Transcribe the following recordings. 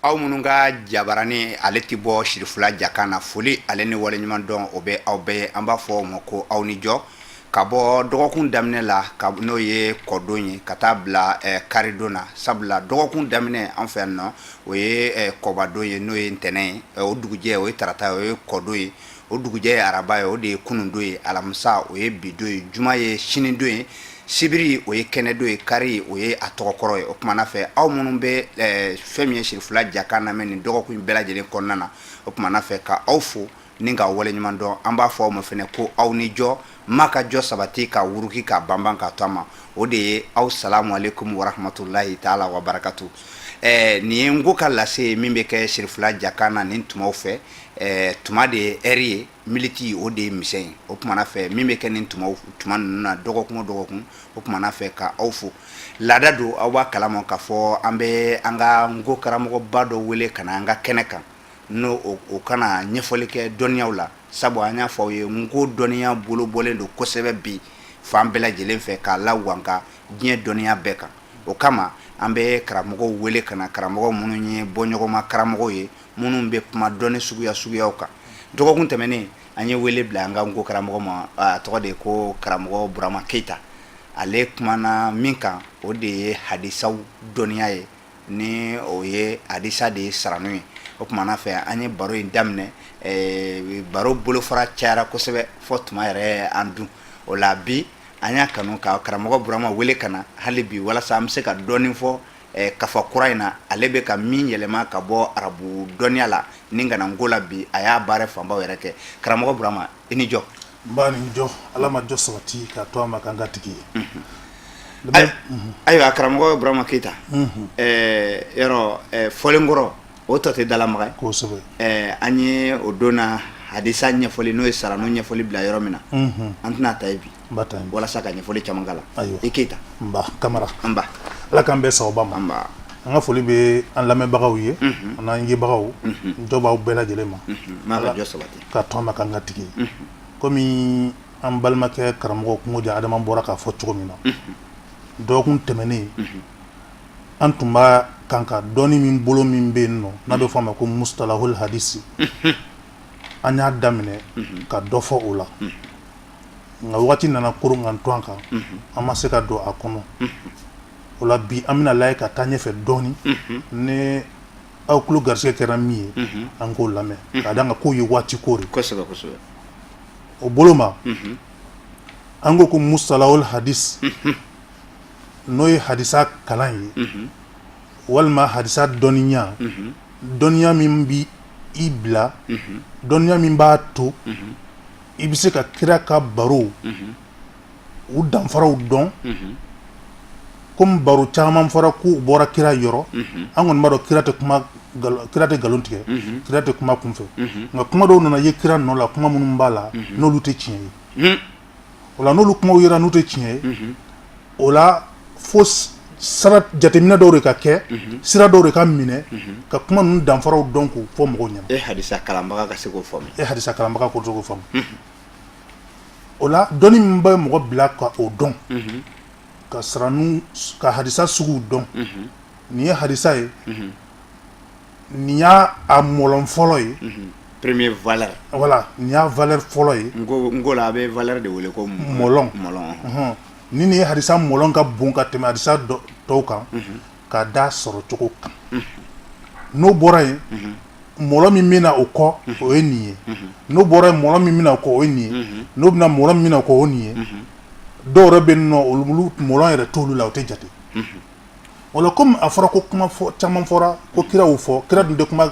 Aw minnu ka jabaranin ale tɛ bɔ Sirifula Jakan na, foli ale ni waleɲuman dɔn o bɛ aw bɛɛ ye. An b'a fɔ o ma ko aw ni jɔ. Ka bɔ dɔgɔkun daminɛ la, n'o ye kɔdon ye, ka taa bila karidon na, sabula dɔgɔkun daminɛ an fɛ yan nɔ, o ye kɔbadon ye, n'o ye ntɛnɛn ye. O dugujɛ, o ye tarata ye, o ye kɔdon ye. O dugujɛ ye araba ye, o de ye kunundon ye. Alamisa, o ye bidon ye. Juma ye sinidon ye. Sibiri, o ye kɛnɛdon ye. Kari, o ye a tɔgɔkɔrɔ ye. O kumana fɛ, aw minnu bɛ fɛn min ye Sirifula Jakan lamɛn nin dɔgɔkun in bɛɛ lajɛlen kɔnɔna na, o kumana fɛ, ka aw fo ni ka waleɲuman dɔn. An b'a fɔ aw ma fɛnɛ ko aw ni jɔ. Ma ka jɔ sabati ka wuruki ka banban ka to a ma, o de ye aw salamu aleykum warahmatulahi taala wa barakatu. Nin ye n ko ka lase ye min bɛ kɛ Sirifula Jakan na nin tumaw fɛ. Tuma de ye ɛri ye, miniti o de ye misɛn ye. O kumana fɛ, min bɛ kɛ nin tuma ninnu na dɔgɔkun o dɔgɔkun, o kumana fɛ, ka aw fo. Laada don, aw b'a kalama k'a fɔ an bɛ an ka nko karamɔgɔba dɔ wele ka na an ka kɛnɛ kan, n'o o kana ɲɛfɔli kɛ dɔnniyaw la, sabu an y'a fɔ aw ye, nko dɔnniya bolo bɔlen don kosɛbɛ bi fan bɛɛ lajɛlen fɛ, k'a lawanka diɲɛ dɔnniya bɛɛ kan. O kama, an bɛ karamɔgɔw wele ka na, karamɔgɔ minnu ye bɔɲɔgɔnma karamɔgɔw ye, minnu bɛ kuma dɔnni suguya suguyaw kan. Dɔgɔkun tɛmɛnen, an ye wele bila an ka nko karamɔgɔ ma, a tɔgɔ de ye ko karamɔgɔ Burama Keyita. Ale kumana min kan, o de ye hadisaw dɔnniya ye, ni o ye hadisa de ye saranu ye. O kumana fɛ, an ye baro in daminɛ, baro bolofara cayara kosɛbɛ fɔ tuma yɛrɛ an dun o la. Bi, an y'a kanu ka karamɔgɔ Burama wele ka na hali bi, walasa an bɛ se ka dɔɔnin fɔ kafa kura in na, ale bɛ ka min yɛlɛma ka bɔ arabu dɔnniya la ni ka na nko la. Bi, a y'a baara fanbaw yɛrɛ kɛ. Karamɔgɔ Burama, i ni jɔ. N b'a ni jɔ. Ala ma jɔ sabati ka to a ma k'an ka tigi ye. Ayiwa, karamɔgɔ Burama Keyita, yɔrɔ fɔlenkɔrɔ o tɔ tɛ dalamaga. Kosɛbɛ. An ye o don na hadisa ɲɛfɔli, n'o ye saranu ɲɛfɔli, bila yɔrɔ min na, an tɛna ta yen bi, walasa ka ɲɛfɔli caman k'a la. Ayiwa. I Keyita. Nba Kamara. Nba. Ala k'an bɛɛ sababa ma. Nba. An ka foli bɛ an lamɛnbagaw ye an'an yebagaw. Jɔ b'aw bɛɛ lajɛlen ma. N'a ka jɔ sabati. Ka to a ma k'an ka tigi ye. Komi an balimakɛ karamɔgɔ Kungojan Adama bɔra k'a fɔ cogo min na, dɔgɔkun tɛmɛnen, an tun b'a kan ka dɔnni min bolo min bɛ yen nɔ, n'a bɛ fɔ a ma ko mustalahul hadisi, an y'a daminɛ ka dɔ fɔ o la, nka waati nana koron ka to an kan, an ma se ka don a kɔnɔ. O la bi, an bɛna lajɛ ka taa ɲɛfɛ dɔɔni. Ni aw tulo garisɛgɛ kɛra min ye, an k'o lamɛn, ka d'a kan k'o ye waati ko de. Kosɛbɛ, kosɛbɛ. O bolo ma, an ko ko mustalahul hadis, n'o ye hadisa kalan ye, walima hadisa dɔnniya, dɔnniya min bɛ i bila, dɔnniya min b'a to i bɛ se ka kira ka baro u danfaraw dɔn. Komi baro caman fɔra k'u bɔra kira yɔrɔ, an kɔni b'a dɔn kira tɛ kuma, kira tɛ nkalon tigɛ, kira tɛ kuma kunfɛ, nka kuma dɔw nana ye kira nɔ la, kuma minnu b'a la n'olu tɛ tiɲɛ ye. O la, n'olu kumaw yera n'u tɛ tiɲɛ ye, o la fo sira jateminɛ dɔw de ka kɛ, sira dɔw de ka minɛ ka kuma ninnu danfaraw dɔn k'o fɔ mɔgɔw ɲɛna. E hadisa kalanbaga ka se k'o faamu. E hadisa kalanbaga k'o se k'o faamu. O la, dɔnni min bɛ mɔgɔ bila ka o dɔn, ka siranu ka hadisa suguw dɔn, nin ye hadisa ye, nin y'a a mɔlɔn fɔlɔ ye. Premier valeur. Voilà, nin y'a valeur fɔlɔ ye. N ko la, a bɛ valeur de wele ko mɔlɔn. Mɔlɔn. Ni nin ye hadisa mɔlɔn ka bon ka tɛmɛ hadisa tɔw kan, ka da sɔrɔ cogo kan. N'o bɔra yen, mɔlɔn min bɛ na o kɔ, o ye nin ye. N'o bɔra yen, mɔlɔn min bɛ na o kɔ, o ye nin ye. N'o bɛna, mɔlɔn min bɛ na o kɔ, o ye nin ye. Dɔw yɛrɛ bɛ yen nɔ, olu mɔlɔn yɛrɛ t'olu la, o tɛ jate. O la, komi a fɔra ko kuma fɔ caman fɔra ko kira y'o fɔ, kira dun tɛ kuma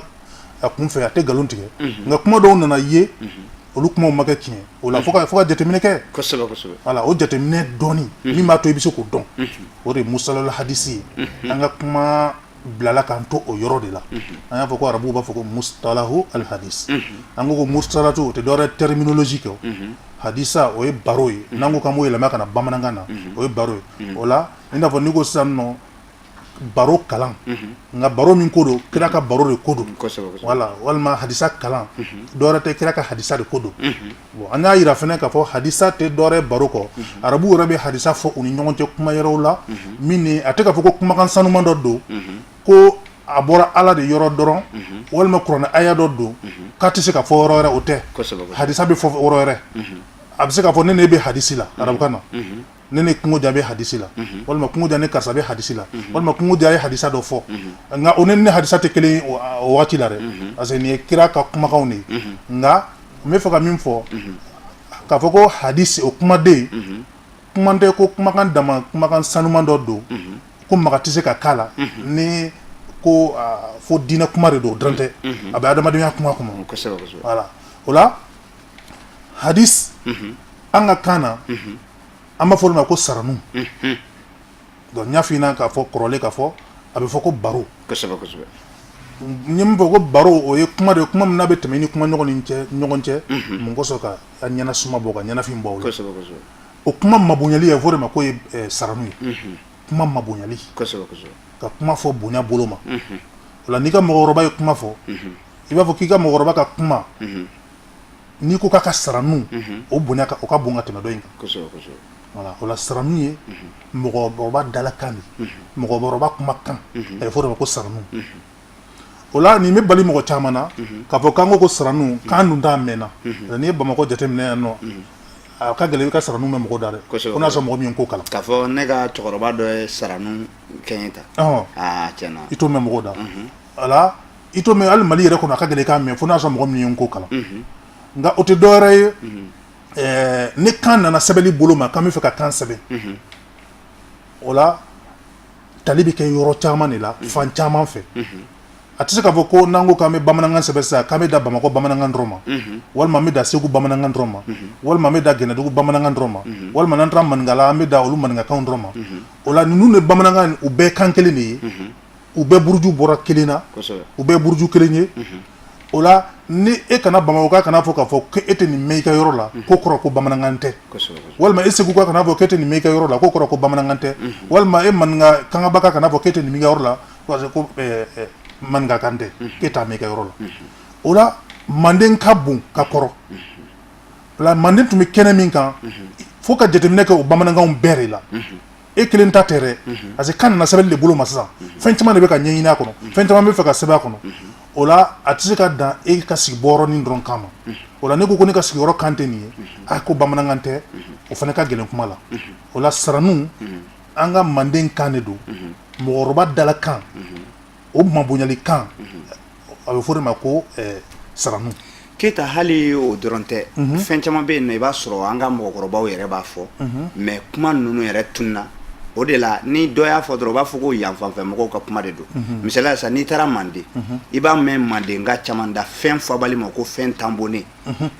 a kun fɛ, a tɛ nkalon tigɛ, nka kuma dɔw nana ye, olu kumaw ma kɛ tiɲɛ. O la, fo ka jateminɛ kɛ. Kosɛbɛ, kosɛbɛ. Voilà, o jateminɛ dɔɔni min b'a to i bɛ se k'o dɔn, o de ye musalal hadisi ye. An ka kuma bilala k'an to o yɔrɔ de la. An y'a fɔ ko arabuw b'a fɔ ko mustalahu al hadis. An ko ko mustalatu, o tɛ dɔwɛrɛ, terminologie kɛ. Hadisa, o ye baro ye. N'an ko k'an b'o yɛlɛma ka na bamanankan na, o ye baro ye. O la, i n'a fɔ n'i ko sisan nɔ baro kalan, nka baro min ko don, kira ka baro de ko don. Voilà, walima hadisa kalan, dɔwɛrɛ tɛ, kira ka hadisa de ko don. Bon, an y'a yira fana k'a fɔ hadisa tɛ dɔwɛrɛ baro kɔ. Arabuw yɛrɛ bɛ hadisa fɔ u ni ɲɔgɔn cɛ kuma yɔrɔw la, min ni a tɛ k'a fɔ ko kumakan sanuman dɔ don ko. a bɔra Ala de yɔrɔ dɔrɔn walima kuranɛ aya dɔ don k'a tɛ se ka fɔ yɔrɔ wɛrɛ, o tɛ. Hadisa bɛ fɔ yɔrɔ wɛrɛ. A bɛ se k'a fɔ ne ne bɛ hadisi la arabukan na, ne ni Kungo Jan bɛ hadisi la, walima Kungo Jan ni karisa bɛ hadisi la, walima Kungo Jan ye hadisa dɔ fɔ. Nka o ni hadisa tɛ kelen o waati la dɛ, parce que nin ye kira ka kumakanw de ye. Nka n bɛ fɛ ka min fɔ, k'a fɔ ko hadisi, o kumaden kuma tɛ ko kumakan dama, kumakan sanuman dɔ don ko maga tɛ se ka k'a la, ni ko fo diinɛ kuma de don, o dɔrɔn tɛ, a bɛ adamadenya kuma kɔnɔ. Voilà, o la hadis an ka kan na, an b'a fɔ olu ma ko saranu. Donc n y'a f'i ɲɛna k'a fɔ kɔrɔlen, k'a fɔ a bɛ fɔ ko baro. N ye min fɔ ko baro, o ye kuma de ye, kuma min n'a bɛ tɛmɛ i ni kuma ɲɔgɔn ni cɛ ɲɔgɔn cɛ. Mun kosɔn? Ka ɲɛna suma bɔ, ka ɲɛnafin bɔ o la. O kuma mabonyali, a bɛ fɔ o de ma k'o ye saranu ye, kuma mabonyali, ka kuma fɔ bonya bolo ma. O la n'i ka mɔgɔkɔrɔba ye kuma fɔ, i b'a fɔ k'i ka mɔgɔkɔrɔba ka kuma, n'i ko k'a ka saranu, o bonya o ka bon ka tɛmɛ dɔ in kan. Voilà, o la saranu ye mɔgɔkɔrɔba dalakan de, mɔgɔkɔrɔba kumakan, a bɛ fɔ o de ma ko saranu. O la nin bɛ bali mɔgɔ caman na k'a fɔ k'an ko saranu, k'an dun t'a mɛnna. N'i ye Bamakɔ jateminɛ yan nɔ, a ka gɛlɛn i ka saranu mɛn mɔgɔ da dɛ, fo n'a sɔrɔ mɔgɔ min ye ko kalan. K'a fɔ ne ka cɛkɔrɔba dɔ ye saranu kɛ ta, aa, tiɲɛna. I t'o mɛn mɔgɔ da. Wala i t'o mɛn hali Mali yɛrɛ kɔnɔ, a ka gɛlɛn i k'a mɛn fo n'a sɔrɔ mɔgɔ min ye ko kalan. Nka o tɛ dɔwɛrɛ ye, ni kan nana sɛbɛnni bolo ma, k'an bɛ fɛ ka kan sɛbɛn, o la tali bɛ kɛ yɔrɔ caman de la, fan caman fɛ. A tɛ se k'a fɔ ko n'an ko k'an bɛ bamanankan sɛbɛn sisan, k'an bɛ da Bamakɔ bamanankan dɔrɔn ma, walima an bɛ da Segu bamanankan dɔrɔn ma, walima an bɛ da Gɛnɛdugu bamanankan dɔrɔn ma, walima n'an taara Maninkala, an bɛ da olu maninkakanw dɔrɔn ma. O la ninnu ni bamanankan, u bɛɛ kan kelen de ye, u bɛɛ buruju bɔra kelen na, u bɛɛ buruju kelen ye. O la ni e kana Bamakɔ kana fɔ k'a fɔ ko e tɛ nin mɛn i ka yɔrɔ la, k'o kɔrɔ ko bamanankan tɛ, walima e Segu kana fɔ k'e tɛ nin mɛn i ka yɔrɔ la, k'o kɔrɔ ko bamanankan tɛ, walima e Maninka Kangaba kana fɔ k'e tɛ nin mɛn i ka yɔrɔ la, ko maninkakan tɛ, k'e t'a mɛn i ka yɔrɔ la. O la manden ka bon ka kɔrɔ. O la manden tun bɛ kɛnɛ min kan, fo ka jateminɛ kɛ o bamanankanw bɛɛ de la. E kelen ta tɛ dɛ, parce que kan nana sɛbɛnni de bolo ma sisan, fɛn caman de bɛ ka ɲɛɲini a kɔnɔ, fɛn caman bɛ fɛ ka sɛbɛn a kɔnɔ. O la a tɛ se ka dan e ka sigi bɔyɔrɔnin dɔrɔn kan ma. O la ne ko ko ne ka sigiyɔrɔ kan tɛ nin ye, a ko bamanankan tɛ, o fana ka gɛlɛn kuma la. O la saranu, an ka manden kan de don, mɔgɔkɔrɔba dalakan, o mabonyali kan, a bɛ fɔ o de ma ko saranu. Keyita, hali o dɔrɔn tɛ, fɛn caman bɛ yen nɔ, i b'a sɔrɔ an ka mɔgɔkɔrɔbaw yɛrɛ b'a fɔ, mais kuma ninnu yɛrɛ tununna. O de la ni dɔ y'a fɔ dɔrɔn, u b'a fɔ ko yan fanfɛ mɔgɔw ka kuma de don. Misaliya sisan, n'i taara Manden, i b'a mɛn Mandenka caman da fɛn fɔbali ma ko fɛn tanbonnen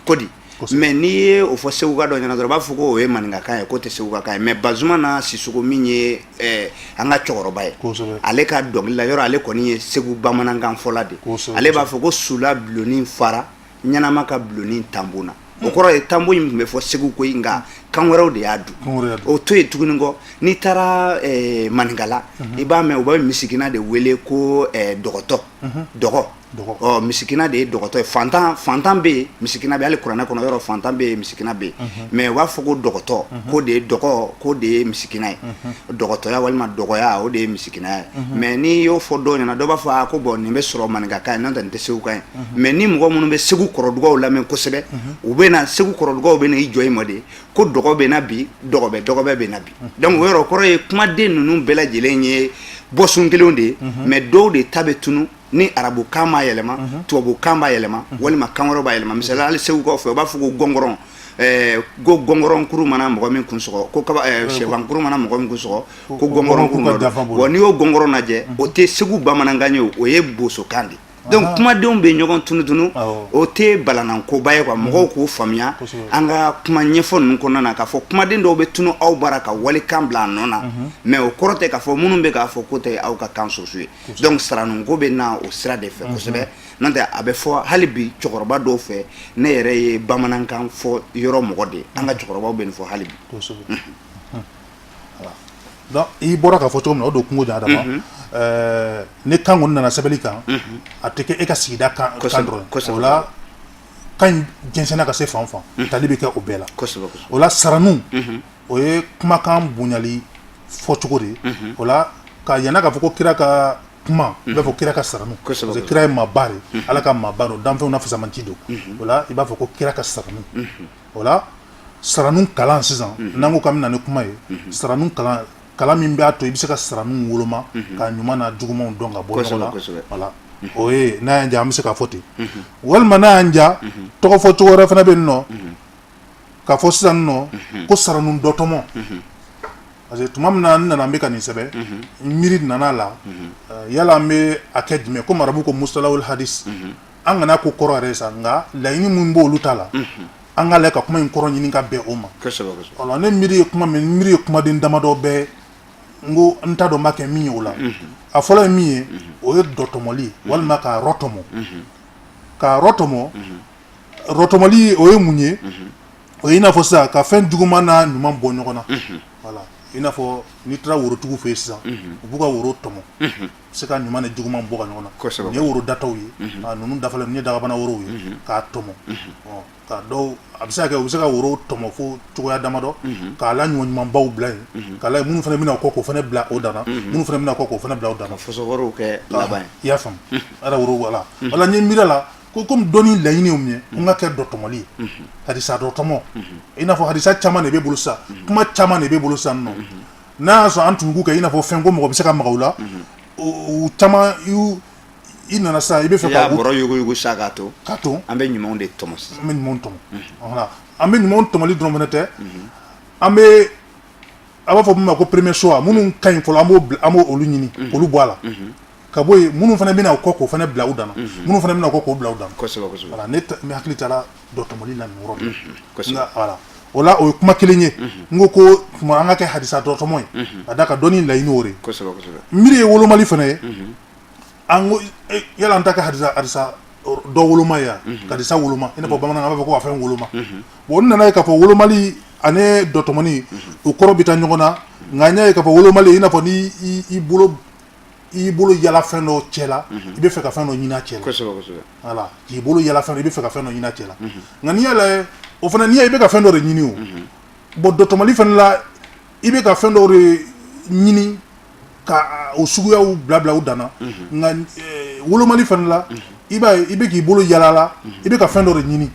ko di. Mais n'i ye o fɔ Seguka dɔ ɲɛna dɔrɔn, u b'a fɔ ko o ye maninkakan ye, k'o tɛ Segukakan ye. Mais Bazumana Sisoko min ye an ka cɛkɔrɔba ye, ale ka dɔnkili la yɔrɔ, ale kɔni ye Segu bamanankan fɔla de. Ale b'a fɔ ko sula bulonnin fara, ɲɛnama ka bulonnin tanbo na. O kɔrɔ ye tanbo in tun bɛ fɔ Segu koyi, nka kan wɛrɛw de y'a dun. O to yen tuguni kɔ, n'i taara Maninkala, i b'a mɛn u bɛ misikina de wele ko dɔgɔtɔ, dɔgɔ. Ɔ, misikina de ye dɔgɔtɔ ye. Fantan, fantan bɛ yen, misikina bɛ, hali kuranɛ kɔnɔ yɔrɔ, fantan bɛ yen, misikina bɛ yen. Mais u b'a fɔ ko dɔgɔtɔ, k'o de ye dɔgɔ, k'o de ye misikina ye. Dɔgɔtɔya walima dɔgɔya, o de ye misikinaya ye. Mais n'i y'o fɔ dɔw ɲɛna, dɔw b'a fɔ a ko bon, nin bɛ sɔrɔ maninkakan ye, n'o tɛ nin tɛ segukan ye. Mais ni mɔgɔ minnu bɛ Segu kɔrɔdugaw lamɛn kosɛbɛ, u bɛ na Segu kɔrɔdugaw bɛ na i jɔ i ma de ko dɔgɔ bɛ na bi, dɔgɔbɛ, dɔgɔbɛ bɛ na bi. Donc o yɔrɔ kɔrɔ ye kumaden ninnu bɛɛ lajɛlen ye bɔsun kelenw de ye, mais dɔw de ta bɛ tunu ni arabukan b'a yɛlɛma, tubabukan b'a yɛlɛma, walima kan wɛrɛ b'a yɛlɛma. Misali, hali segukaw fɛ, u b'a fɔ ko gɔngɔrɔn, ko gɔngɔrɔnkuru mana mɔgɔ min kun sɔgɔ, ko kaba, sɛfankuru mana mɔgɔ min kun sɔgɔ, ko gɔngɔrɔnkuru. Bon, n'i y'o gɔngɔrɔn lajɛ, o tɛ Segu bamanankan ye, o ye bosokan de. Donc kumadenw bɛ ɲɔgɔn tunutunu, o tɛ balanankoba ye quoi. Mɔgɔw k'o faamuya an ka kuma ɲɛfɔ ninnu kɔnɔna na, k'a fɔ kumaden dɔw bɛ tunu aw bara ka walikan bila a nɔ na, mais o kɔrɔ tɛ k'a fɔ minnu bɛ k'a fɔ ko tɛ aw ka kan source ye. Donc saranuko bɛ na o sira de fɛ kosɛbɛ. N'o tɛ, a bɛ fɔ hali bi cɛkɔrɔba dɔw fɛ. Ne yɛrɛ ye bamanankan fɔ yɔrɔ mɔgɔ de ye, an ka cɛkɔrɔbaw bɛ nin fɔ hali bi. Donc i bɔra k'a fɔ cogo min na, o don Kungo Jan Adama, ni kan kɔni nana sɛbɛnni kan, a tɛ kɛ e ka sigida kan dɔrɔn. O la kan in jɛnsɛnna ka se fan o fan, tali bɛ kɛ o bɛɛ la. O la saranu, o ye kumakan bonyali fɔcogo de ye. O la ka yanna k'a fɔ ko kira ka kuma i b'a fɔ kira ka saranu, parce que kira ye maaba de ye, Ala ka maaba don, danfɛnw na fisamanci don. O la i b'a fɔ ko kira ka saranu. O la saranu kalan sisan, n'an ko k'an bɛ na ni kuma ye, saranu kalan, kalan min b'a to i bɛ se ka saranu woloma ka ɲuman n'a jugumanw dɔn ka bɔ ɲɔgɔn na. Voilà, o ye n'a y'an diya, an bɛ se k'a fɔ ten, walima n'a y'an diya, tɔgɔ fɔ cogo wɛrɛ fana bɛ yen nɔ k'a fɔ sisan nɔ ko saranu dɔtɔmɔ. Parce que tuma min na n nana, n bɛ ka nin sɛbɛn, n miiri nana la, yala an bɛ a kɛ jumɛn? Ko arabu ko mustalahul hadis, an kana ko kɔrɔ yɛrɛ sa, nka laɲini min b'olu ta la, an ka lajɛ ka kuma in kɔrɔ ɲini ka bɛn o ma. Ɔ, ne miiri ye kuma min, n miiri ye kumaden damadɔ bɛɛ, n ko n t'a dɔn n b'a kɛ min ye. O la a fɔlɔ ye min ye, o ye dɔtɔmɔli walima ka rɔtɔmɔ. Ka rɔtɔmɔ, rɔtɔmɔli, o ye mun ye? O ye i n'a fɔ sisan ka fɛn juguman n'a ɲuman bɔ ɲɔgɔn na. Voilà, i n'a fɔ n'i taara worotigiw fɛ yen sisan, u b'u ka woro tɔmɔ, se ka ɲuman ni juguman bɔ ka ɲɔgɔn na. Nin ye woro dataw ye, ninnu dafalen, nin ye dagabana worow ye, k'a tɔmɔ ka dɔw. A bɛ se ka kɛ u bɛ se ka woro tɔmɔ fo cogoya damadɔ, k'a la ɲuman ɲumanbaw bila yen, k'a la minnu fana bɛna kɔ k'o fana bila o danna, minnu fana bɛna kɔ k'o fana bila o danna. Fɔsɔwɔrɔw kɛ laban. I y'a faamu? Ala woro, wala wala. N ye miiri a la ko komi dɔnni laɲini ye mun ye, ko n ka kɛ dɔtɔmɔli ye, hadisa dɔtɔmɔ. I n'a fɔ hadisa caman de bɛ bolo sisan, kuma caman de bɛ bolo sisan nɔ. N'a y'a sɔrɔ an tun k'u kɛ i n'a fɔ fɛn ko mɔgɔ bɛ se ka maga u la, u caman i nana sisan, i bɛ fɛ ka bɔrɔ yuguyugu sa k'a to. K'a to. An bɛ ɲumanw de tɔmɔ sisan. An bɛ ɲumanw tɔmɔ, voilà. An bɛ ɲumanw tɔmɔli dɔrɔn fana tɛ, an bɛ a b'a fɔ min ma ko premier choix, minnu ka ɲi fɔlɔ, an b'o an b'o olu ɲini k'olu bɔ a la, ka bɔ yen, minnu fana bɛna o kɔ k'o fana bila u danna, minnu fana bɛna o kɔ k'o bila u danna. Kosɛbɛ kosɛbɛ. Voilà, ne hakili taara dɔtɔmɔli la nin yɔrɔ de la. Voilà, o la o ye kuma kelen ye. N ko ko tuma an ka kɛ hadisa dɔtɔmɔ ye, ka d'a kan dɔnni laɲini o de ye. Kosɛbɛ kosɛbɛ. Miiri ye wolomali fana ye. An ko yala an ta kɛ hadisa dɔ woloma ye, ka hadisa woloma, i n'a fɔ bamanankan b'a fɔ ko ka fɛn woloma. Bon, n nana ye k'a fɔ wolomali ani dɔtɔmɔni, o kɔrɔ bɛ taa ɲɔgɔn na. Nka n y'a ye k'a fɔ wolomali, i n'a fɔ ni i bolo i bolo yala fɛn dɔ cɛ la, i bɛ fɛ ka fɛn dɔ ɲini a cɛ la. Kosɛbɛ kosɛbɛ. Voilà, k'i bolo yala fɛn dɔ, i bɛ fɛ ka fɛn dɔ ɲini a cɛ la. Nka n'i y'a lajɛ, o fana, n'i y'a ye i bɛ ka fɛn dɔ de ɲini o. Bon, dɔtɔmɔli fana la, i bɛ ka fɛn dɔw de ɲini ka o suguyaw bila bila u danna. Nka wolomali fana la, i b'a ye i bɛ k'i bolo yala la, i bɛ ka fɛn dɔ de ɲini.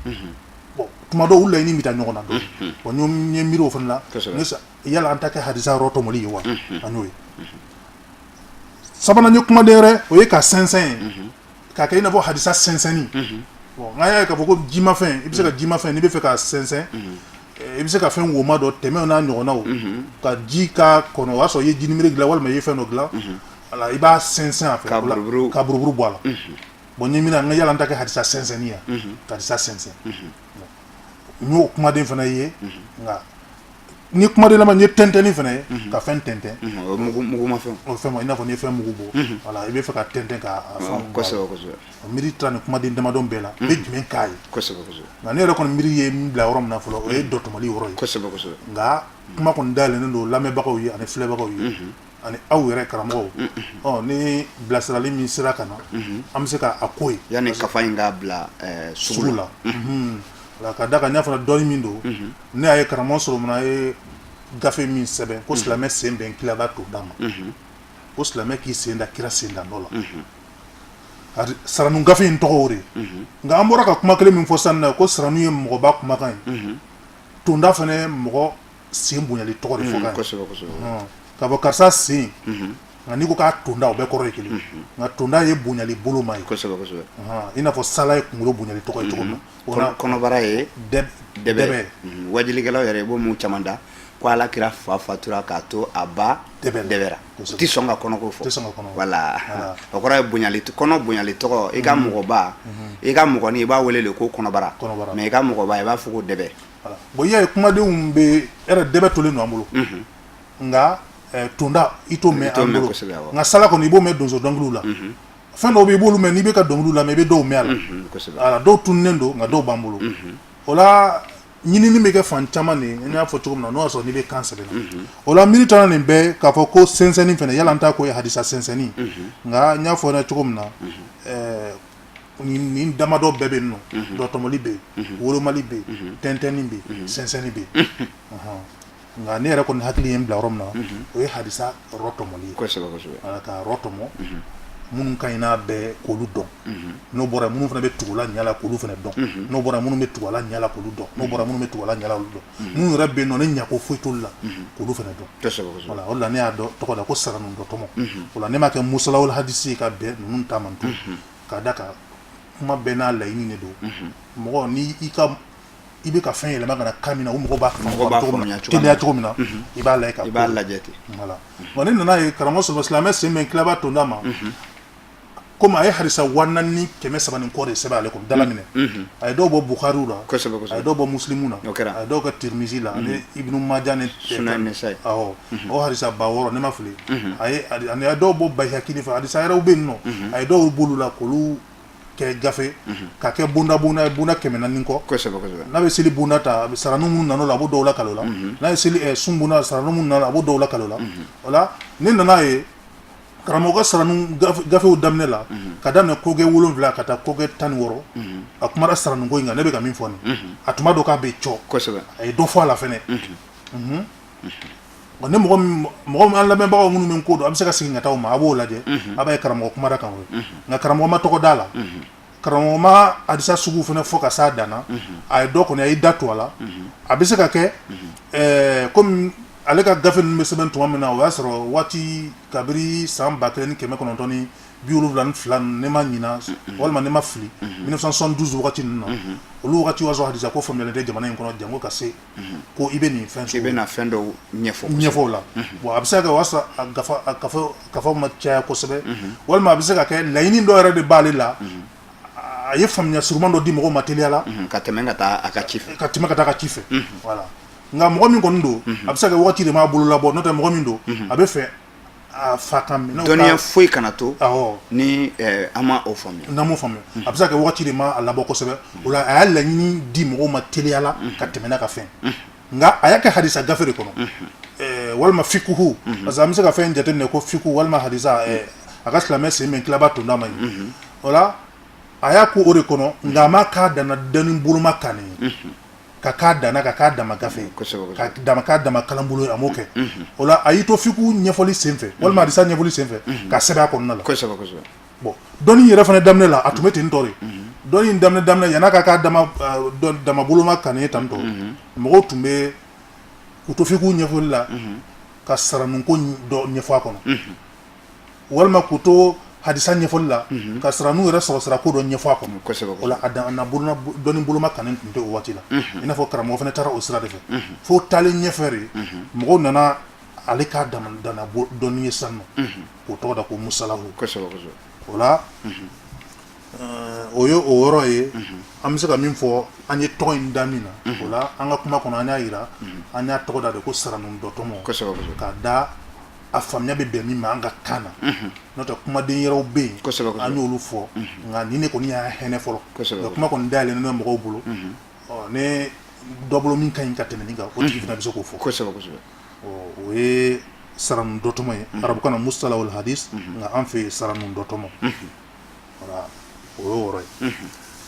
Bon, tuma dɔw u laɲini bɛ taa ɲɔgɔn na dɔɔnin. Bon, n ye miiri o fana la, yala an ta kɛ hadisa rɔtɔmɔli ye wa? An y'o ye. Sabanan ye kumaden yɛrɛ, o ye ka sɛnsɛn ye, k'a kɛ i n'a fɔ hadisa sɛnsɛnni. Bon, nka y'a ye k'a fɔ ko jimafɛn, i bɛ se ka jimafɛn, n'i bɛ fɛ ka sɛnsɛn, i bɛ se ka fɛn woma dɔ, tɛmɛ n'a ɲɔgɔnnaw, ka ji k'a kɔnɔ. O y'a sɔrɔ i ye jinimere dilan walima i ye fɛn dɔ dilan, voilà, i b'a sɛnsɛn a fɛ ka buruburu bɔ a la. Bon, n ye miiri, n ka yala an ta kɛ hadisa sɛnsɛnni ye, ka hadisa sɛnsɛn. N y'o kumaden fana ye. Nka ni kumaden laban, n ye tɛntɛnni fana ye, ka fɛn tɛntɛn. O mugumafɛn. O fɛn, i n'a fɔ n'i ye fɛn mugu bɔ, voilà, i bɛ fɛ ka tɛntɛn ka fɛn. Kosɛbɛ kosɛbɛ. O miiri taara nin kumaden damadɔ bɛɛ la, n bɛ jumɛn k'a ye? Kosɛbɛ kosɛbɛ. Nka ne yɛrɛ kɔni miiri ye min bila yɔrɔ min na fɔlɔ, o ye dɔtɔmɔli yɔrɔ ye. Kosɛbɛ kosɛbɛ. Nka kuma kɔni dayɛlɛnnen don lamɛnbagaw ye ani filɛbagaw ye ani aw yɛrɛ karamɔgɔw. Ɔ, ni bilasirali min sera ka na, an bɛ se ka a ko ye. Yanni kafa in k'a bila sugu la. Wala, ka da kan n y'a fɔ dɔnni min don, ne y'a ye karamɔgɔ Solomana ye gafe min sɛbɛn ko silamɛ sen bɛn kilaba to d'a ma, ko silamɛ k'i sen da kira sen da nɔ la. Saranu gafe in tɔgɔ o de. Nka an bɔra ka kuma kelen min fɔ sisan na, ko saranu ye mɔgɔba kumakan ye, tonda fana ye mɔgɔ sen bonyali tɔgɔ de fɔ kan ye, k'a fɔ karisa sen. Nka n'i ko k'a tonda, o bɛɛ kɔrɔ ye kelen. Nka tonda ye bonyali bolo ma ye, i n'a fɔ sala ye kunkolo bonyali tɔgɔ ye cogo min na. Kɔnɔbara ye dɛbɛ. Wajulikɛlaw yɛrɛ, i b'o mun caman da ko Ala kira fa fatura k'a to a ba dɛbɛra, u tɛ sɔn ka kɔnɔko fɔ. Voilà, o kɔrɔ ye bonyali, kɔnɔ bonyali tɔgɔ. I ka mɔgɔba, i ka mɔgɔnin, i b'a wele de ko kɔnɔbara, mais i ka mɔgɔba, i b'a fɔ ko dɛbɛ. Bon, i y'a ye kumadenw bɛ yɛrɛ, dɛbɛ tolen don an bolo, nka tonda i t'o mɛn an bolo. Nka sala kɔni, i b'o mɛn donso dɔnkiliw la. Fɛn dɔw bɛ yen, i b'olu mɛn, n'i bɛ ka dɔnkiliw lamɛn, i bɛ dɔw mɛn a la. Dɔw tununnen don, nka dɔw b'an bolo. O la ɲinini bɛ kɛ fan caman de ye, n y'a fɔ cogo min na, n'o y'a sɔrɔ n'i bɛ kan sɛbɛn. O la miiri taara nin bɛɛ k'a fɔ ko sɛnsɛnni fana, yala an ta ko ye hadisa sɛnsɛnni. Nka n y'a fɔ cogo min na, nin damadɔ bɛɛ bɛ yen nɔ: dɔtɔmɔli bɛ yen, wolomali bɛ yen, tɛntɛnni bɛ yen, sɛnsɛnni bɛ yen. Nka ne yɛrɛ kɔni hakili ye n bila yɔrɔ min na, o ye hadisa rɔtɔmɔli ye. Kosɛbɛ kosɛbɛ. Ka rɔtɔmɔ. Minnu ka ɲi n'a bɛɛ, k'olu dɔn. N'o bɔra, minnu fana bɛ tugu la ɲɛ la, k'olu fana dɔn. N'o bɔra, minnu bɛ tugu la ɲɛ la, k'olu dɔn. N'o bɔra, minnu bɛ tugu la ɲɛ la, olu dɔn. Minnu yɛrɛ bɛ yen nɔ ni ɲako foyi t'olu la, k'olu fana dɔn. Voilà, o de la ne y'a dɔn tɔgɔ da ko saranu dɔ tɔmɔ. O la ne m'a kɛ musalawul hadisi ye ka bɛn ninnu ta man to k'a da ka kuma bɛɛ n'a laɲini de don. Mɔgɔ ni i ka i bɛ ka fɛn yɛlɛma ka na kan min na, o mɔgɔ b'a faamuya teliya cogo min na, i b'a lajɛ ka i b'a lajɛ ten. Voilà. Bon, ne nana ye karamɔgɔ sɔrɔ silamɛ sen bɛ tilaba tonda ma, komi a ye hadisa 4300 ni kɔ de sɛbɛn ale kɔnɔ dala minɛ. A ye dɔw bɔ Bukhariw la, a ye dɔw bɔ Muslimu na, a ye dɔw kɛ Tirimizi la ani Ibnu Maja ni awɔ, o hadisa 6000, ne ma fili. A ye ani a ye dɔw bɔ Bayhaqi de fɛ, hadisa yɛrɛw bɛ yen nɔ, a ye dɔw b'olu la k'olu kɛ gafe ka kɛ bonda bonda ye, bonda 400 kɔ. N'a bɛ seli bonda ta, a bɛ saranu minnu nana o la, a b'o dɔw lakali o la. N'a ye seli sun bonda, saranu minnu nana, a b'o dɔw lakali o la. O la ne nana ye karamɔgɔ ka saranu gafew daminɛ la, ka daminɛ kogɛ 7 ka taa kogɛ 16, a kumara saranu ko in kan. Ne bɛ ka min fɔ nin, a tun b'a dɔn k'a bɛ cɔ, a ye dɔ fɔ a la fɛnɛ. Bon, ni mɔgɔ mɔgɔ an lamɛnbagaw minnu bɛ ko dɔn, a bɛ se ka segin ka taa o ma, a b'o lajɛ, a b'a ye karamɔgɔ kumara kan o ye. Nka karamɔgɔ ma tɔgɔ d'a la, karamɔgɔ ma hadisa sugu fana fɔ ka s'a dan na. A ye dɔ kɔni, a y'i da to a la. A bɛ se ka kɛ komi ale ka gafe ninnu bɛ sɛbɛn tuma min na, o y'a sɔrɔ waati kabiri san 1972, ne ma ɲina walima ne ma fili, 1972 wagati ninnu na, olu wagati o y'a sɔrɔ hadisa ko faamuyalen tɛ jamana in kɔnɔ, jango ka se ko i bɛ nin fɛn i bɛna fɛn dɔw ɲɛfɔ ɲɛfɔ o la. Bon, a bɛ se ka kɛ o y'a sɔrɔ a gafa a kafa kafaw ma caya kosɛbɛ, walima a bɛ se ka kɛ laɲini dɔ yɛrɛ de b'ale la, a ye faamuya suruman dɔ di mɔgɔw ma teliya la ka tɛmɛ ka taa a ka ci fɛ. Ka tɛmɛ ka taa a ka ci fɛ, voilà. Nka mɔgɔ min kɔni don, a bɛ se ka kɛ waati de m'a bolo labɔ, n'o tɛ mɔgɔ min don, a bɛ fɛ a fa kan minɛnw dɔnniya foyi kana to ni an ma o faamuya. N'an m'o faamuya, a bɛ se ka kɛ waati de ma a labɔ kosɛbɛ. O la a y'a laɲini di mɔgɔw ma teliya la ka tɛmɛ n'a ka fɛn. Nka a y'a kɛ hadisa gafe de kɔnɔ walima fikuhu, parce que an bɛ se ka fɛn jateminɛ ko fiku walima hadisa, a ka silamɛ sen bɛ tilaba tonda ma ye. O la a y'a ko o de kɔnɔ, nka a ma k'a danna dɔnni boloma kan ye, ka k'a danna ka k'a dama gafe ye, ka dama k'a dama kalanbolo ye, a m'o kɛ. O la a y'i to fiku ɲɛfɔli senfɛ walima hadisa ɲɛfɔli senfɛ ka sɛbɛn a kɔnɔna la. Bon, dɔnni yɛrɛ fana daminɛ la, a tun bɛ ten tɔ de. Dɔnni in daminɛ daminɛ, yan'a ka k'a dama dama boloma kan ye tan tɔ, mɔgɔw tun bɛ k'u to fiku ɲɛfɔli la ka saranuko dɔ ɲɛfɔ a kɔnɔ, walima k'u to hadisa ɲɛfɔli la ka saranuw yɛrɛ sɔrɔ sira ko dɔ ɲɛfɔ a kɔnɔ. O la a dan dɔnni boloma kannen tun tɛ o waati la. I n'a fɔ karamɔgɔ fana taara o sira de fɛ fo taalen ɲɛfɛ de, mɔgɔw nana ale k'a dama danna dɔnni ye sisan nɔ, k'o tɔgɔ da ko musalahu. O la o ye o yɔrɔ ye. An bɛ se ka min fɔ, an ye tɔgɔ in da min na, o la an ka kuma kɔnɔ, an y'a jira an y'a tɔgɔ da de ko saranu dɔtɔmɔ, ka da a faamuya bɛ bɛn min ma an ka kan na. N'o tɛ, kumaden yɛrɛw bɛ yen, an y'olu fɔ, nka nin de kɔni y'a hɛnɛ fɔlɔ. Nka kuma kɔni dayɛlɛnnen bɛ mɔgɔw bolo, ni dɔ bolo min ka ɲi ka tɛmɛ nin kan, o tigi fana bɛ se k'o fɔ. O ye saranu dɔtɔmɔ ye, arabukan na mustalahul hadis, nka an fɛ yen saranu dɔtɔmɔ. Voilà, o y'o yɔrɔ ye.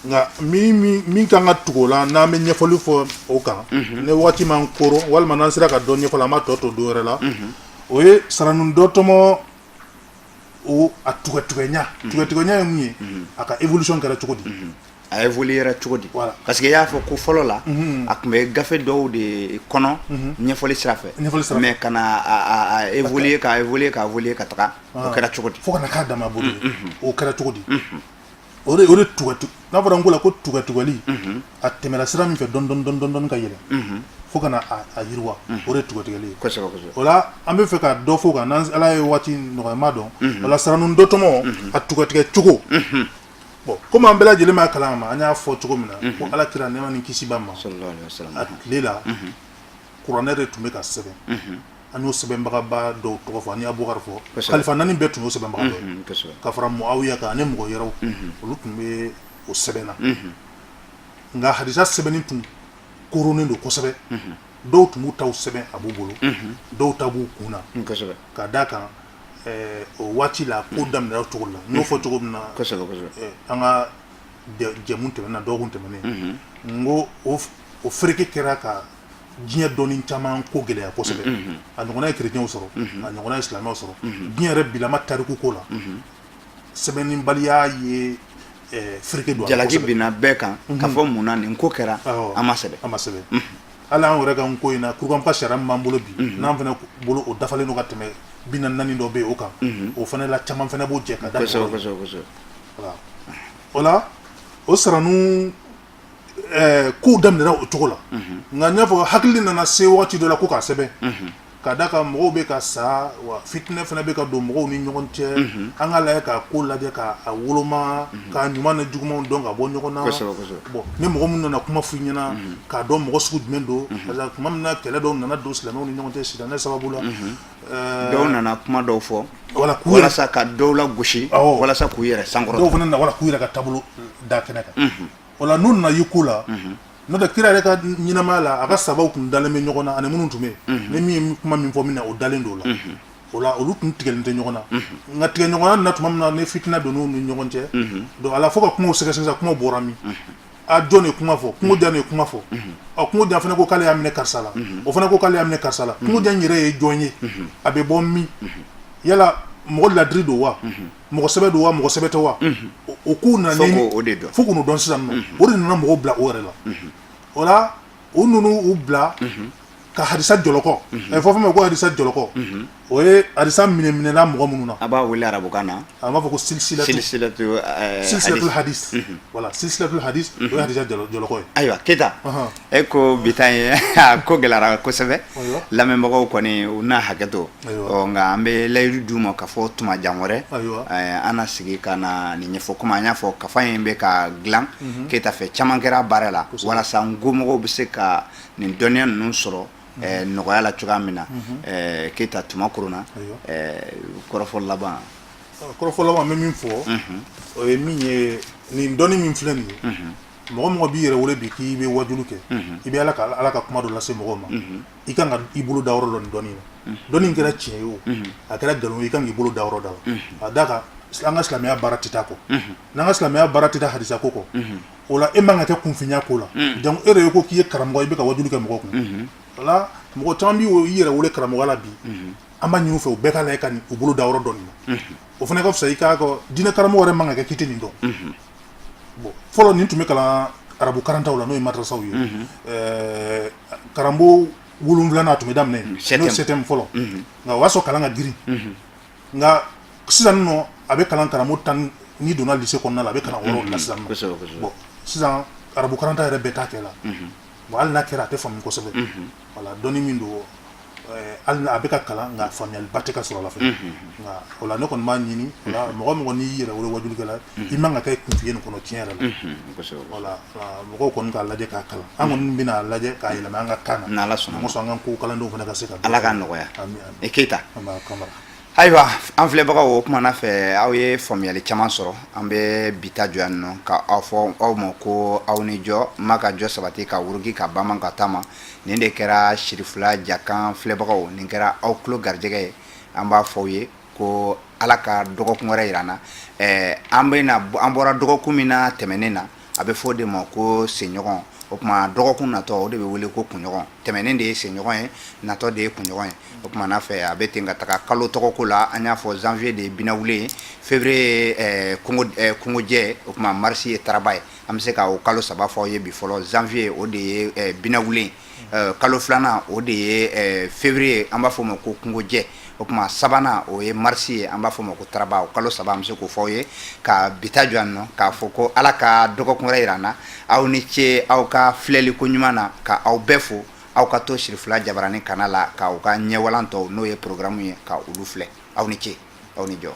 Nka min kan ka tugu o la, n'an bɛ ɲɛfɔli fɔ o kan, ni waati m'an koro walima n'an sera ka dɔ ɲɛfɔ, an b'a tɔ to don wɛrɛ la. O ye saranu dɔtɔmɔ, o a tugɛtugɛɲa. Tugɛtugɛɲa ye mun ye? A ka évolution kɛra cogo di? A évoluera cogo di? Parce que i y'a fɔ ko fɔlɔ la, a tun bɛ gafe dɔw de kɔnɔ ɲɛfɔli sira fɛ, mais ka na a évoluer, ka évoluer, ka évoluer ka taga, o kɛra cogo di? Fo ka na k'a dama bolo ye, o kɛra cogo di? O de tugɛ, n'a fɔra n ko la ko tugɛtugɛli, a tɛmɛra sira min fɛ dɔɔni dɔɔni dɔɔni dɔɔni ka yɛlɛ fo ka na a yiriwa, o de ye tugɛtugɛli ye. O la an bɛ fɛ ka dɔ fɔ o kan, n'an Ala ye waati nɔgɔya ma dɔn. O la saranu dɔtɔmɔ, a tugɛtigɛ cogo, bon, komi an bɛɛ lajɛlen b'a kalama, an y'a fɔ cogo min na ko Ala kira, nɛɛma ni kisi b'a ma, a tile la, kuranɛ de tun bɛ ka sɛbɛn. An y'o sɛbɛnbagaba dɔw tɔgɔ fɔ, an ye Abubakar fɔ, kalifa naani bɛɛ tun y'o sɛbɛnbaga dɔ ye, ka fara Muawiya kan ani mɔgɔ yɛrɛw, olu tun bɛ o sɛbɛn na. Nka hadisa sɛbɛnni tun koronnen don kosɛbɛ. Dɔw tun b'u taw sɛbɛn, a b'u bolo, dɔw ta b'u kun na, ka d'a kan o waati la ko daminɛra cogo la, n y'o fɔ cogo min na an ka jɛmu tɛmɛnen na, dɔgɔkun tɛmɛnen, n ko o fereke kɛra ka diɲɛ dɔnni caman ko gɛlɛya kosɛbɛ. A ɲɔgɔnna ye kerecɛnw sɔrɔ, a ɲɔgɔnna ye silamɛw sɔrɔ. Diɲɛ yɛrɛ bilama tariku ko la, Sɛbɛnnibaliya ye fereke don. Jalaki binna bɛɛ kan ka fɔ mun na nin ko kɛra, a ma sɛbɛn. A ma sɛbɛn. Hali an yɛrɛ ka ko in na, Kurukanfuga sariya min b'an bolo bi, n'an fana bolo o dafalen don ka tɛmɛ 44 dɔ bɛ yen o kan, o fana la caman fana b'o jɛ ka da. O la o siranu kow daminɛra o cogo la. Nka n y'a fɔ, hakili nana se waati dɔ la ko k'a sɛbɛn, ka da kan mɔgɔw bɛ ka sa, wa fitinɛ fana bɛ ka don mɔgɔw ni ɲɔgɔn cɛ. An ka lajɛ ka ko lajɛ k'a woloma, k'a ɲuman ni jugumanw dɔn ka bɔ ɲɔgɔn na. Bon, ni mɔgɔ min nana kuma f'i ɲɛna, k'a dɔn mɔgɔ sugu jumɛn don, parce que tuma min na kɛlɛ dɔw nana don silamɛw ni ɲɔgɔn cɛ sitanɛ sababu la, dɔw nana kuma dɔw fɔ wala walasa ka dɔw lagosi, walasa k'u yɛrɛ sankɔrɔ. Dɔw fana nana wala k'u yɛrɛ ka taabolo da kɛnɛ kan. O la n'u nana y'i ko la, n'o tɛ kira yɛrɛ ka ɲɛnamaya la, a ka sahabaw tun dalen bɛ ɲɔgɔn na ani minnu tun bɛ yen, ni min ye kuma min fɔ min na, o dalen don o la. O la olu tun tigɛlen tɛ ɲɔgɔn na. Nka tigɛ ɲɔgɔn na nana tuma min na, ni fitina donn'u ni ɲɔgɔn cɛ, donc a la fo ka kumaw sɛgɛsɛgɛ, kumaw bɔra min, a jɔn de ye kuma fɔ? Kungojan de ye kuma fɔ. Ɔ, kungojan fana ko k'ale y'a minɛ karisa la, o fana ko k'ale y'a minɛ karisa la. Kungojan yɛrɛ ye jɔn ye? A bɛ bɔ min? Yala mɔgɔ ladiri don wa? Mɔgɔ sɛbɛ don wa? Mɔgɔ sɛbɛ tɛ wa? O kow nana o de dɔn. Fo k'o dɔn sisan nɔ. O de nana mɔgɔw bila o yɛrɛ la. O la o ninnu u bila ka hadisa jɔlɔkɔ, a fɔ fɛn ma ko hadisa jɔlɔkɔ. O ye hadisa minɛ minɛna mɔgɔ minnu na. A b'a wele arabukan na? A b'a fɔ ko silsilatu. Silsilatu. Silsilatul hadis, voilà, silsilatul hadis, o ye hadisa jɔlɔkɔ ye. Ayiwa Keyita, e ko bi ta ye a ko gɛlɛyara kosɛbɛ. Lamɛnbagaw kɔni, u n'a hakɛ to. Ɔ, nka an bɛ layidu d'u ma ka fɔ tuma jan wɛrɛ an na sigi ka na nin ɲɛfɔ. Komi an y'a fɔ, kafa in bɛ ka dilan Keyita fɛ, caman kɛra baara la walasa nkomɔgɔw bɛ se ka nin dɔnniya ninnu sɔrɔ nɔgɔya la cogoya min na. Keyita, tuma koronna, kɔrɔfɔ laban. Kɔrɔfɔ laban, n bɛ min fɔ, o ye min ye, nin dɔnni min filɛ nin ye, mɔgɔ mɔgɔ b'i yɛrɛ wele bi k'i bɛ wajulu kɛ, i bɛ Ala ka kuma dɔ lase mɔgɔw ma, i kan ka i bolo da yɔrɔ dɔ nin dɔnni na. Dɔnni in kɛra tiɲɛ ye o, a kɛra nkalon ye, i kan k'i bolo da yɔrɔ da la. A da kan an ka silamɛya baara tɛ taa kɔ. N'an ka silamɛya baara tɛ taa hadisa ko kɔ, o la e man ka kɛ kunfinya ko la. Donc e yɛrɛ ko k'i ye karamɔgɔ, i bɛ ka wajulu kɛ mɔgɔ kun. O la mɔgɔ caman b'i yɛrɛ wele karamɔgɔ la bi, an b'a ɲini u fɛ u bɛɛ ka lajɛ ka u bolo da yɔrɔ dɔ nin na. O fana ka fisa i k'a kɔ diinɛ karamɔgɔ yɛrɛ man ka kɛ k'i tɛ nin dɔn. Bon, fɔlɔ nin tun bɛ kalan arabu karantaw la, n'o ye madrasaw ye. Karanbon 7nan a tun bɛ daminɛ, n'o ye septième fɔlɔ, nka o y'a sɔrɔ kalan ka girin. Nka sisan nɔ, a bɛ kalan karanbon 10, n'i donna lycée kɔnɔna la, a bɛ kalan o yɔrɔ de la sisan nɔ. Bon, sisan arabu karanta yɛrɛ bɛɛ t'a kɛ la. Bon, hali n'a kɛra, a tɛ faamu kosɛbɛ. Voilà, dɔnni min don, hali a bɛ ka kalan, nka faamuyaliba tɛ ka sɔrɔ a la fɛnɛ. Nka o la ne kɔni b'a ɲini o la, mɔgɔ mɔgɔ n'i yɛrɛ wele wajulikɛla, i man ka kɛ kunfin ye nin kɔnɔ tiɲɛ yɛrɛ la. Voilà, mɔgɔw kɔni k'a lajɛ k'a kalan. An kɔni bɛna a lajɛ k'a yɛlɛma an ka kan na. N'Ala sɔnna. Mɔgɔ sɔn an ka ko kalandenw fana ka se ka. Ala k'a nɔgɔya. E Keyita. Ayiwa, an filɛbagaw, o kumana fɛ aw ye faamuyali caman sɔrɔ. An bɛ bi ta jɔ yan nɔ ka aw fɔ aw ma ko aw ni jɔ ma ka jɔ sabati ka wuruki ka bama ka taama. Nin de kɛra Sirifila Jakan filɛbagaw, nin kɛra aw tulo garijɛgɛ ye. An b'a fɔ aw ye ko Ala ka dɔgɔkun wɛrɛ yira an na. An bɛna an bɔra dɔgɔkun min na tɛmɛnen na, a bɛ fɔ o de ma ko senɲɔgɔn. O tuma dɔgɔkun natɔ, o de bɛ wele ko kunɲɔgɔn. Tɛmɛnen de ye senɲɔgɔn ye, natɔ de ye kunɲɔgɔn ye. O tuma n'a fɛ a bɛ ten ka taga kalo tɔgɔko la. An y'a fɔ, janvier de ye binawule ye, février ye kungojɛ, o tuma mars ye taraba ye. An bɛ se ka o kalo 3 fɔ aw ye bi fɔlɔ. Janvier, o de ye binawule ye. Kalo filanan, o de ye février, an b'a fɔ o ma ko kungojɛ. O tuma sabanan, o ye mars ye, an b'a fɔ o ma ko taraba. O kalo 3, an bɛ se k'o fɔ aw ye ka bi ta jɔ yan nɔ, k'a fɔ ko Ala ka dɔgɔkun wɛrɛ yira an na. Aw ni ce aw ka filɛli ko ɲuman na, ka aw bɛɛ fo. Aw ka to Sirifila Jabarani kana la k'aw ka ɲɛwalan tɔw, n'o ye programme ye, ka olu filɛ. Aw ni ce, aw ni jɔ.